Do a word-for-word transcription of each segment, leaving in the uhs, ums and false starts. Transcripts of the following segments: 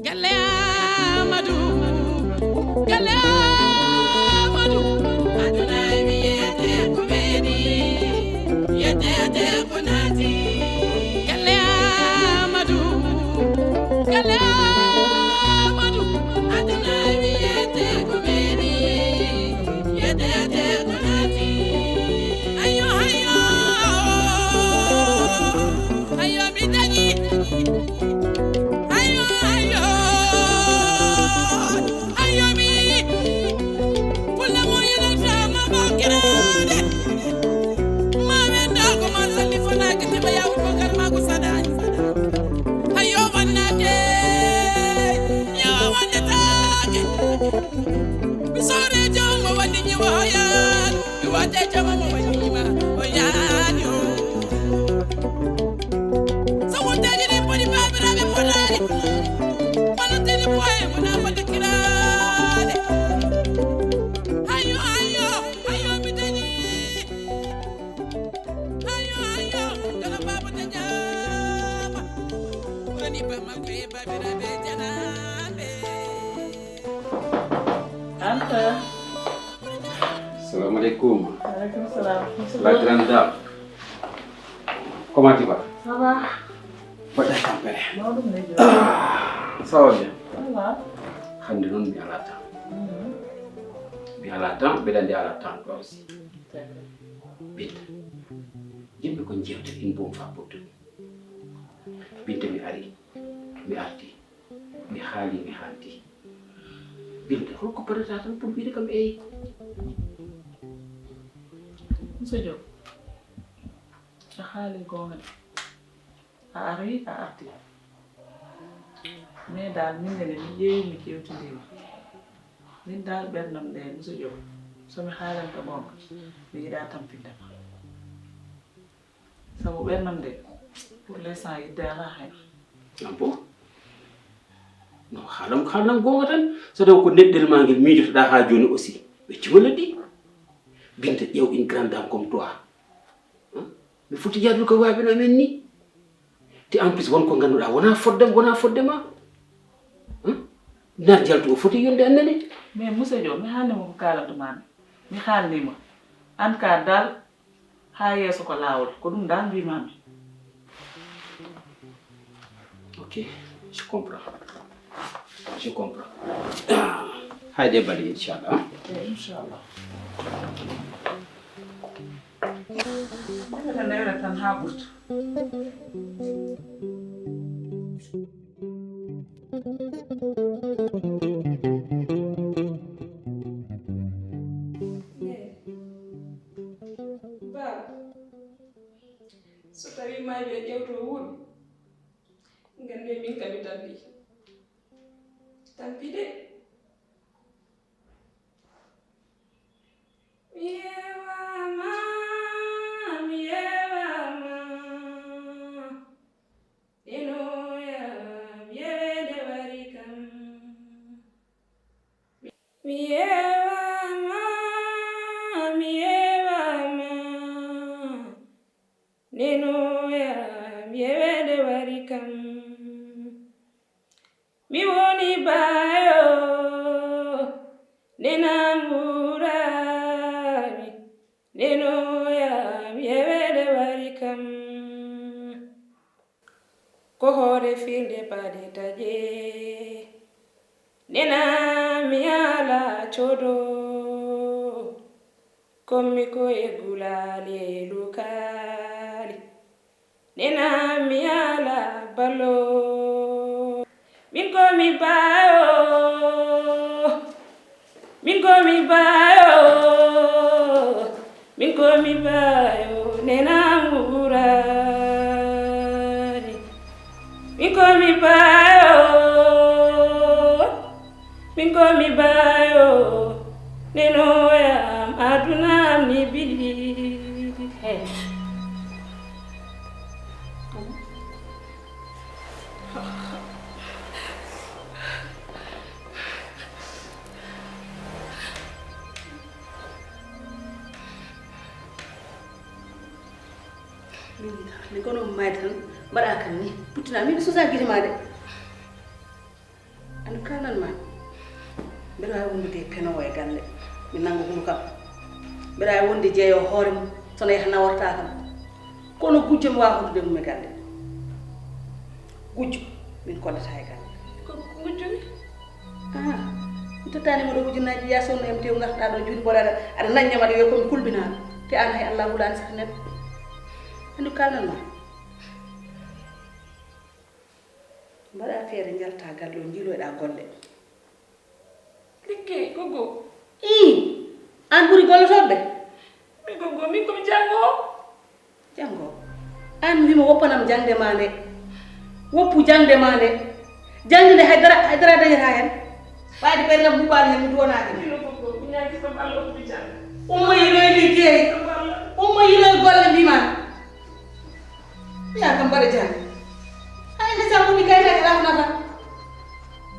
Galle Amadou, galle Amadou, aduna mi yete ko ɓeeni, yete yete ko naati. Galle Amadou, galle Amadou, aduna mi yete ko ɓeeni, yete yete ko naati. Ayo, ayo, ayo, mi dañi. Ayo, ayo, ayo mi. Fulla mo yenata ma bakirade. Ma wenda ko ma salli fana ke te ba yaw ko gar ma ko sadani. Ayo wannate. Ya wannate. Mi sore jom wani ni waya. Mi wate jom mo wani ma. Oyani o. So wonteeji ɗi poti baabiraaɓe potaani, wonantini boye wona foti kiraade. Hayo, hayo, hayo, mi dañi. Hayo, hayo, kono baaba dañaama. Woni ba makko e baabiraaɓe janaaɓe. Anta. Salam alaikum. Alaikum salam. La grande dame. Comment tu vas? Ça va. Mbaɗɗa e tampere. Mawɗum ne jooɗi. Ça va bien. Ça va. Hannde noon mi alaa temps. Mhm. Mi alaa temps, mbeɗa anndi a alaa temps toi aussi. D'accord. Binta, jiɗmi ko jewte une bonne fois pour toutes. Binta, mi ari, mi arti, mi haali, mi haalti. Binta, holko mbaɗata tan pour wiide kam eyi? Monsieur Diop, a haali goonga de. A ari, a arti. Mais daal, min nene, mi ƴeewi, mi ƴeewtindiri. Min daal, ɓernam nde, Monsieur Diop, so mi haalanta goonga, mi yiɗaa tampinde ma. Sabu ɓernam nde, pour l'instant, yidde alaa heen. Ah bon? Non, haalam, haalam goonga tan. So taw ko neɗɗel ma ngel miijotoɗaa haa jooni aussi, ɓe ciwala ɗi. Binta, ƴeew une grande dame comme toi. Hein? Mi foti yahdude ko waawi no amen ni. Te en plus, won ko ngannduɗaa, wonaa fodde, wonaa fodde ma. Hein? Naar jaltu o foti yonde annene. Mais Monsieur Diop, mi haalni mo ko kaalantu maa mi. Mi haalni mo. An ka dal, haa yeeso ko laawol. Ko ɗum dal mbiimaa mi. Ok, je comprends. Je comprends. Hayde bali, inchallah. Eh, inchallah. Newre tan, newre tan haa ɓurta. Baaba, so tawii maa ɓe ƴewto wuuro, nganndu min kam mi tampi. Tampi de. Mi yewaama, mi yewaama. Nenoya, mi yeweede wari kam. Mi yewaama, mi yewaama. Nenoya, mi yeweede wari kam. Mi woni baayo, nena nguuraami, nenoya mi yeweede wari kam. Ko hoore firnde paɗe taƴe, nena mi ala codo. Kommi ko e gulaali e lukaali. Nena mi ala balo. Min ko mi bayo. Min ko mi bayo. Min ko mi bayo. Nena ngurani. Min ko mi bayo. Min ko mi bayo, nenoyam aduna am ni bili. Hey. Min kono mayde tan mbaɗa kam ni. Puttina min sosa gite ma de. Kalnan ma, mbeɗa waawi wondude e penoowo e galle, mi nannga hunuko am. Mbeɗa waawi wonde jeeyo hoore mum, so no yaha naworta kam. Kono gujjo mi waawa hondude mum e galle. Gujjo, min kollata e galle. Ko gujjo mi? Ah, mi tottani mo ɗo ujunnaaji, ya sonno M T O ngarta ɗo juuɗe mboɗo aɗa, aɗa nañña ma ɗo yo ko mi kulɓinaaɗo. Te aan hay Allah hulaani saka neɗɗo. Andu kalnan ma. Mbaɗa feere njalta galle o njiiloyɗa golle. Liggey, gogo. Ii, aan ɓuri gollotooɓe? Min gogo, min komi janngo. Janngo? Aan wima woppanam jaŋde ma nde. Woppu jaŋde ma nde. Jaŋde nde haydara, haydara dañata heen. Ɓayde ɓernam huɓaani heen mi duwanaaki. Min gogo, mi ñaagi kam Allah okkude jaŋde. Umma yiloy liggey. Umma yiloy golle mbima. Yaa kam mbaɗa jannde. Hay nde sa woni kayitaji rafnata.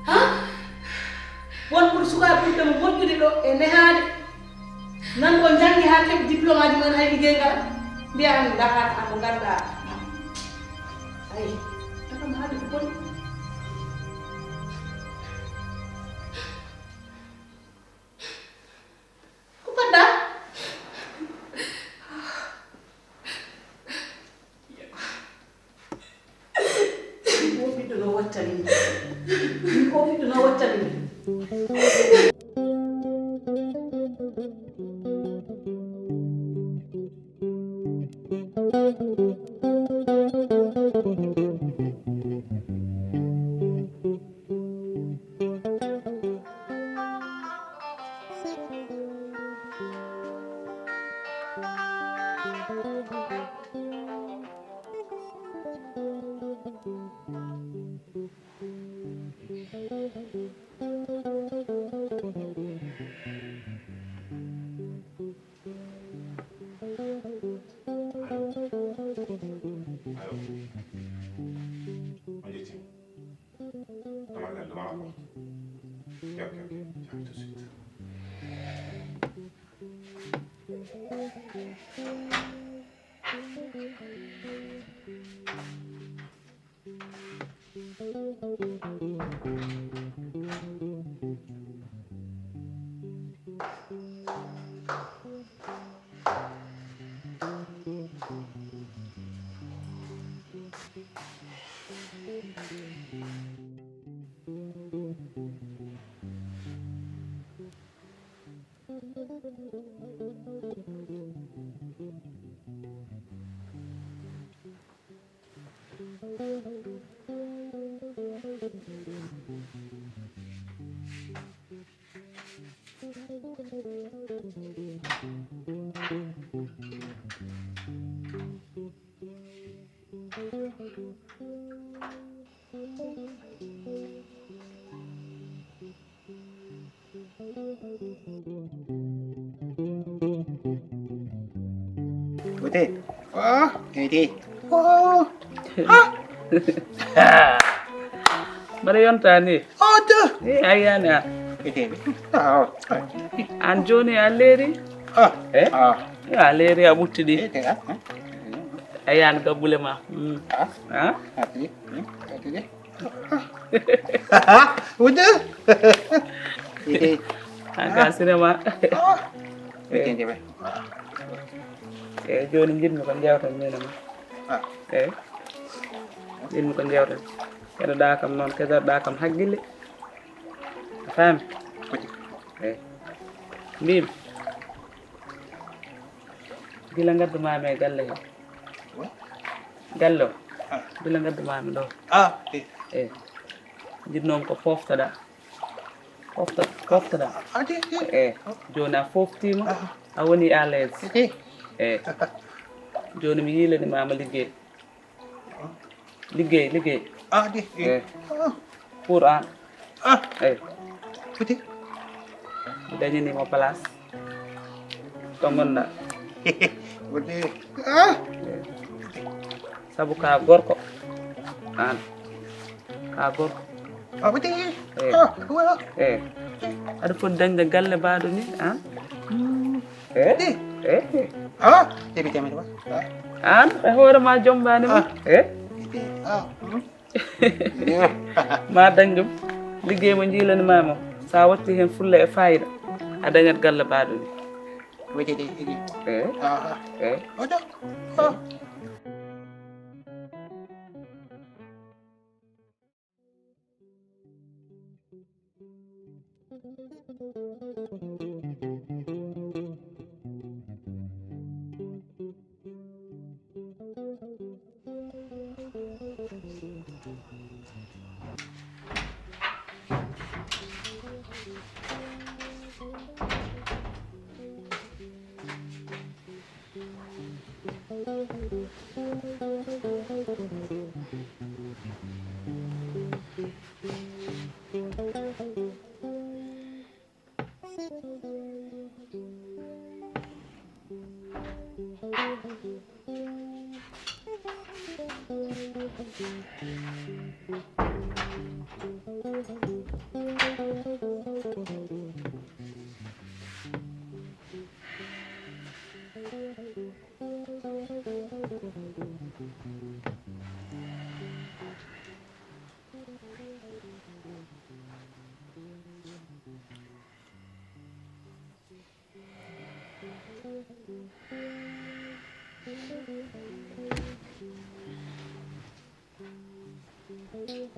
Ha? Won ɓuri sukaaɓe ɓurɓe mo moƴƴude ɗo e nehaade. Nan ko njanngi haa keɓi diplôme aji mumen hay liggey ngal. Mbiya an ndaha an ko ngannduɗaa. Ay, takam haalde ko boni. Ko mbaɗɗa? Min ko ɓiɗɗo no wattani mi. Min ko ɓiɗɗo no wattani mi. Allô. On dit, demal, demal encore. Ok, ok, ok. J'arrive tout de suite. Ute. Oh, Ute. Oh. Ah. Mbaɗa yonta ni. Oh, to. Eh, a yani a. Ute. Ah, oh. An joni a leeri? Ah. Eh? Ah. Eh, a leeri a ɓuttidi. Ute, ah. A yani gabbule ma. Mm. Ah. Ah? Ati. Hmm? Ati de. Wujja. Ite. An ka sinema. Ite, ite, ite. Eh, joni jiɗmi ko jewten min e ma. Ah. Eh. Jiɗmi ko jewten. Keɗoɗa kam noon, keɗoɗa kam hakkille. A faami? Foti. Eh. Mbimi. Gila ngaddu mami e galle he. Wa? Galle o. Ah. Gila ngaddu mami ɗo. Ah, eh. Eh. Jiɗnomi ko poftoɗa. Pofto-, poftoɗa. Ah, de, de. Eh. Joni a foftima. Ah. A woni à l'aise. Eh. Eh. Joni mi yilani mama liggey. Liggey, liggey. Ah, de, de. Eh. Ah. Pour an. Ah. Eh. Foti. Mi dañanimo place. To gonɗa. Wonde. Ah. Eh. Sabu ka gorko. An. Ka gorko. Ah, wonde. Eh. Ah, wa. Eh. Aɗa foti dañde galle baɗo ni, an? Eh? Eh? Ah, tebi tebi wa. Ah. An e hoore ma jombani ma. Ah. Eh? Ah. Hmm. Ma dañ ɗum. Liggey mo njiilanimaama, so a watti heen fulla e faayida, a dañat galle baaɗo ni. Wede de, iri. Eh? Aha. Eh? Ojo. Oh.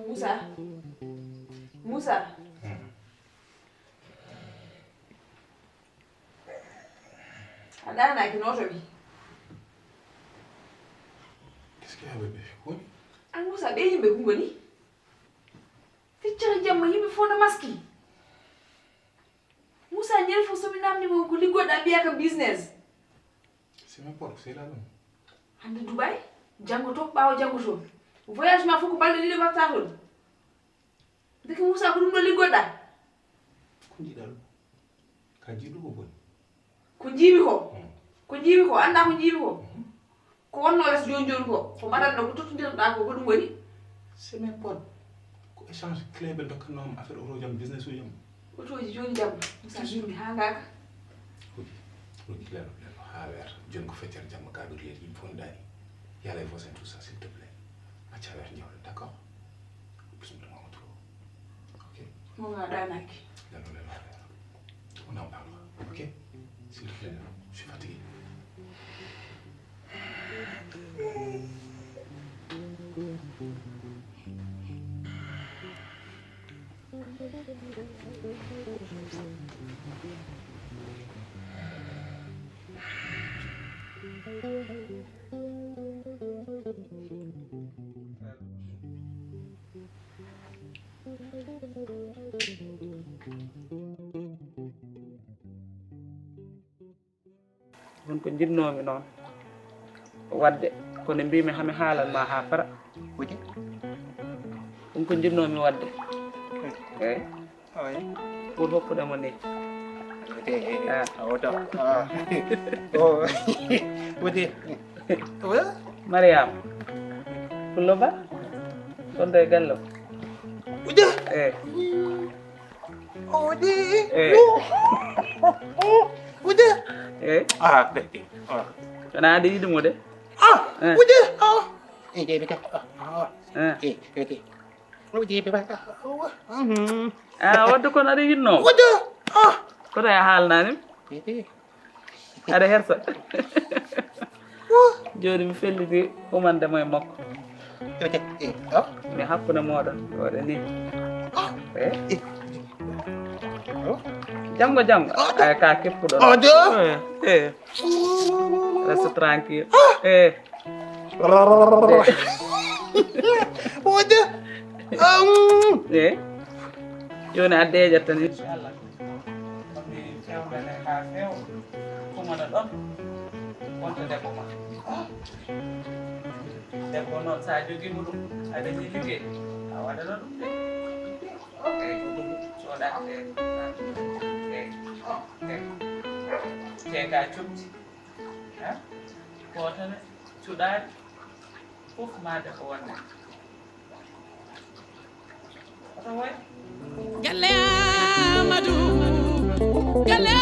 Moussa. Moussa. A ɗaanaaki nooto mi. Qu'est-ce qu'il y a, bébé? Woni? An Moussa, ɓe yimɓe ko ngoni? Feccere jamma yimɓe fof no maski. Moussa, ñande fof so mi namni mo ko liggoɗa, mbiya kam business. C'est même pas, c'est là même. Hannde Dubai, janngo to, ɓaawo janngo to. Voyage ma fof ko balɗe ɗiɗi mbaɗta toon. Ndeke Moussa, ko ɗum ɗo liggoɗa? Ko njiɗa ɗum? Ka jiiɗu ko boni. Ko njiimi ko? Hmm. Ko njiimi ko? Annda ko njiimi ko? Hmm. Ko wonno les jooni jooni ko, ko mbaɗatno, ko tottondirɗa ko, ko ɗum woni? C'est mes potes. Ko échange clé ɓe dokkatnoo am affaire oto jam, business o jam. Otooji jooni jam, Moussa, toujours. Min mi haangaaka. Rogi, rogi, lelo, lelo, haa weer. Jooni ko feccere jamma, gaa ɗo leydi, yimɓe fof ndaari. Yalay voisin, tout ça, s'il te plaît. Acca weer, njawle, d'accord? Bismillah, Mamadou. Ok. Mo nga ɗaanaaki. Lelo, lelo, haa weer. On en parlera, ok? S'il te plaît, je suis fatigué. Won ko njiɗnoomi noon waɗde, kono mbiimi hami haalan ma haa fara. Woni? Ɗum ko njiɗnoomi waɗde. Eey. Oy. Pour hokkude mo ni. Woni, eey, eey. Ah. A wota. Ah. Oh. Woni? Oya? Mariama. Pullo Ba? Ɗon ɗo e galle o? Woni? Eey. O waɗi. Eh. Wuje. Eh. Ah, de, de. Ah. Kana ade yiɗi mo de. Ah, eh. Wuje. Ah. Eh, de, de. Ah. Eh. Eh, de, de. Wuje, de, de. Mhm. Ah, wadde kono aɗa yiɗno? Wuje. Ah. Koto e haalnani? De, de. Aɗa hersa. Jooni mi felliti humande mo e makko. Mi hakkunde mooɗon waɗa ni. Eh? Janngo janngo. Ay ka keppuɗon. Eh, eh. Reste tranquille. Eh. Wuje. Eh. Jooni a deeƴat tan, inchallah. Woni fewndere haa feewa, kumana ɗon, wonta debbo ma. Debbo noon, so a jogii mo ɗum, a dañii liggey, a waɗana ɗum de. Eey, cooɗaade de. Eey, eey. Te ka cuɓti, ha? Kootane, cuɗaani, fof ma debbo wonde. Galle Amadou, galle